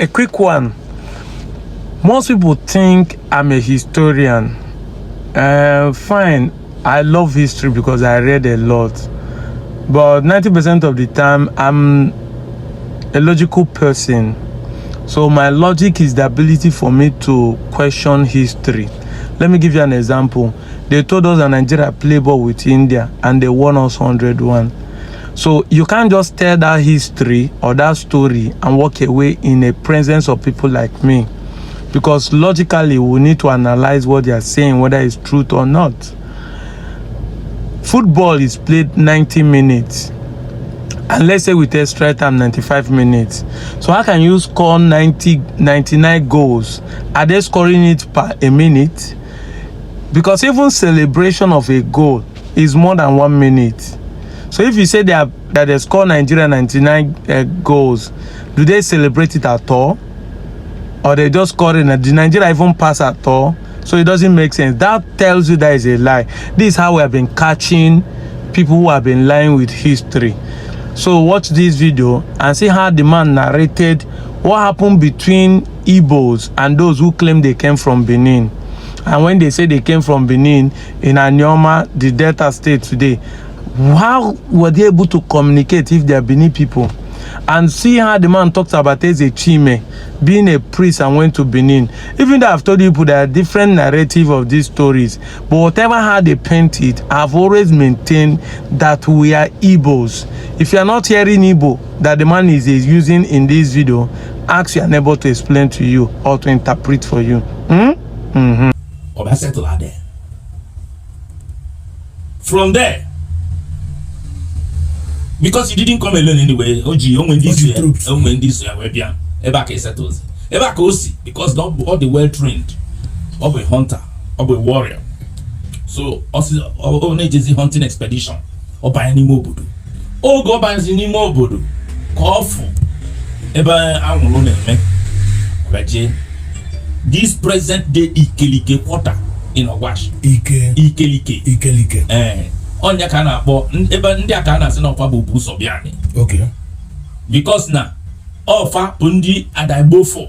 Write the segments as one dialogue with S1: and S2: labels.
S1: A quick one. Most people think I'm a historian. Fine, I love history because I read a lot. But 90% of the time, I'm a logical person. So my logic is the ability for me to question history. Let me give you an example. They told us that Nigeria played ball with India and they won us 101. So you can't just tell that history or that story and walk away in the presence of people like me. Because logically, we need to analyze what they are saying, whether it's truth or not. Football is played 90 minutes. And let's say with extra time, 95 minutes. So how can you score 90, 99 goals? Are they scoring it per a minute? Because even celebration of a goal is more than 1 minute. So if you say that they score Nigeria 99 goals, do they celebrate it at all? Or they just score it? Did Nigeria even pass at all? So it doesn't make sense. That tells you that is a lie. This is how we have been catching people who have been lying with history. So watch this video and see how the man narrated what happened between Igbos and those who claim they came from Benin. And when they say they came from Benin in Anioma, the Delta State today, how were they able to communicate if they are Benin people? And see how the man talks about Eze Chime being a priest and went to Benin. Even though I've told you people there are different narrative of these stories, but whatever how they paint it, I've always maintained that we are Igbos. If you are not hearing Igbo that the man is using in this video, ask your neighbor to explain to you or to interpret for you. Hmm? Mm-hmm.
S2: Ọ bịa settle her there. From there, because he didn't come alone anyway, o ji onwe ndị
S3: O ji
S2: so ya
S3: troops.
S2: Onwe ndị so ya wee bịa ebe a ka e settles, ebe a ka o si, because na ọ bụ ọ dị well trained, ọ bụ a hunter, ọ bụ a warrior. So ọ sị ọ na-ejezi hunting expedition, ọ banye n'ime obodo. Oge ọ banyezi n'ime obodo ka ọ fụ ebe anwụrụ na-eme, ọ bịa jee this present day Ikelike quarter in Ogwashi.
S3: Ike.
S2: Ikelike.
S3: Ikelike.
S2: Ee, ọnya ka a na-akpọ ebe ndị a ka a na-asị na ọfa bụ ụzọ bịa anyị, because na ọfa bụ ndị Adagbofo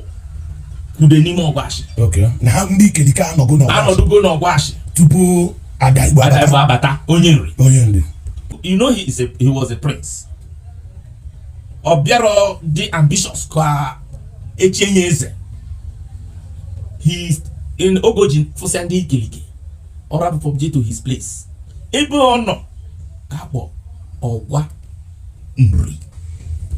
S2: kwude n'ime Ọgwashi.
S3: Okay, na ha ndị Ikelike anọgo n'Ọgwashi
S2: Anọdugo n'Ọgwashi
S3: tupu Adaigbo
S2: Adaigbo
S3: abata.
S2: Abata, onye Nri.
S3: Onye Nri.
S2: You know, he was a prince. Ọ bịarọ dị ambitious ka echie ya eze. He in ogoji fụsịa ndị Ikelike, ọ rapụ je to his place ebe ọ nọ ka akpọ Ọgwa Nri.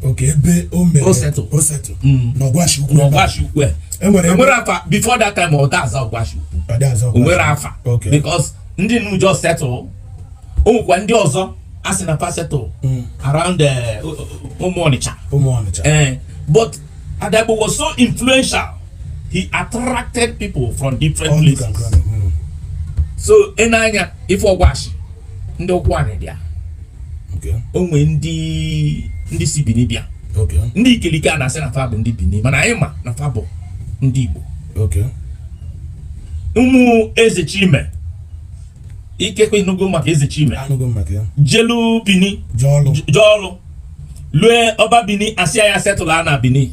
S3: Okay, ebe o mere.
S2: O settle.
S3: O settle n'Ọgwashi Ukwu ebe a.
S2: N'Ọgwashi Ukwu a.
S3: Enwere ebe
S2: Enwere afa before that time? Ọ da aza Ọgwashi Ukwu.
S3: Ọ dị aza
S2: O
S3: Ọgwashi.
S2: nwere afa because ndị nu just settle. O nwekwa ndị ọzọ a sị na fa settle around ụmụ Ọnịcha.
S3: Ụmụ Ọnịcha.
S2: But Adagbo was so influential, he attracted people from different
S3: All look
S2: places.
S3: and cranny.
S2: So ị na-anya ife Ọgwashi, ndị Ụkwụanị bịa. O nwee ndị si Bini bịa. Ndị Ikelike a na-asị na fa bụ ndị Bini, mana anyị ma na fa bụ ndị Igbo. Ụmụ Eze Chime, ikekwe ịnụgo maka Eze Chime.
S3: Anụgo m maka ya.
S2: Jelu Bini.
S3: Jee ọlụ.
S2: Jee ọlụ lue ọba Bini, asị ya settle a na Bini,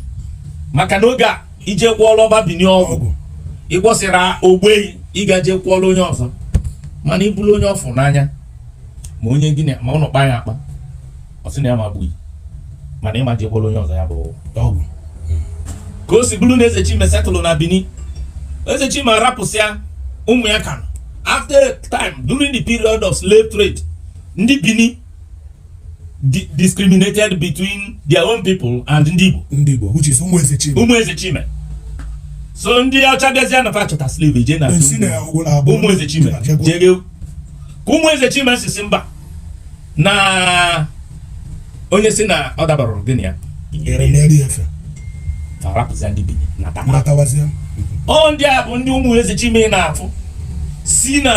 S2: maka na oge a ije kwụọrọ ọba Bini ọgwụ
S3: ọgwụ,
S2: ịgwọsịra ogbeyi, ịga jee kwụọrọ onye ọzọ, mana ibulu onye ọfụ n'anya ma onye gịnị ma ụnụ kpa ya akpa, ọ sị na ya ma gbuyi, mana ịma jee kwụọrọ onye ọzọ ya bụ
S3: ọgwụ.
S2: Ka o si bụrụ na Eze Chime settle na Bini, Eze Chime arapụsịa ụmụ ya ka nọ. After a time, during the period of slave trade, ndị Bini discriminated between their own people and ndị Igbo.
S3: Ndị Igbo, which is ụmụ Eze Chime.
S2: Ụmụ Eze Chime. So ndị ọcha bịazịa na fa chọta slave, eje na
S3: Esi na ụgwụ na abụọ.
S2: ụmụ Eze Chime jere ka ụmụ Eze Chime sisi mba na onye si na ọ dabara gịnị ya
S3: Ere na-eri efe.
S2: Arapụzia ndị Bini nata.
S3: Natawazịa.
S2: Ọ ndị a bụ ndị ụmụ Eze Chime na-afụ si na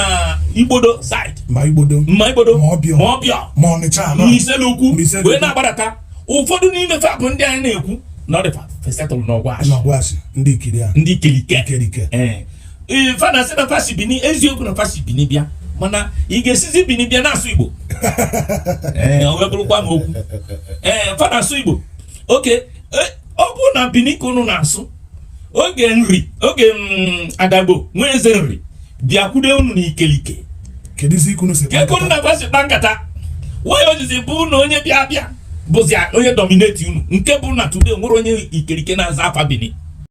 S2: Igbodo side.
S3: Ma Igbodo.
S2: Ma Igbodo.
S3: Ma Ọbịọ.
S2: Ma Ọbịọ.
S3: Ma Ọnịcha anọ.
S2: Ma Iselukwu.
S3: Ma Iselukwu.
S2: Wee na-agbadata. Ụfọdụ n'ime fa bụ ndị anyị na-ekwu na ọ dịfa fesetụlụ n'Ọgwashi.
S3: N'Ọgwashi, ndị ikiri a.
S2: Ndị Ikelike.
S3: Ikelike.
S2: Ee, fa na-asị na fa si Bini. Eziokwu na fa si Bini bịa, mana ị ga-esizi Bini bịa na-asụ Igbo? Ee, ọ wee bụrụkwa m okwu. Ee, fa na-asụ Igbo. Oke. Ọ bụ na Bini ka unu na-asụ oge Nri, oge Adagbo nwa eze Nri bịakwude unu n'ikelike.
S3: Kedụzi ka unu si
S2: ka unu na-agba si kpa nkata nwayọ ojizi bụ na onye bịa bịa bụzi onye dominate unu, nke bụ na today nwere onye Ikerike na-aza afa Bini.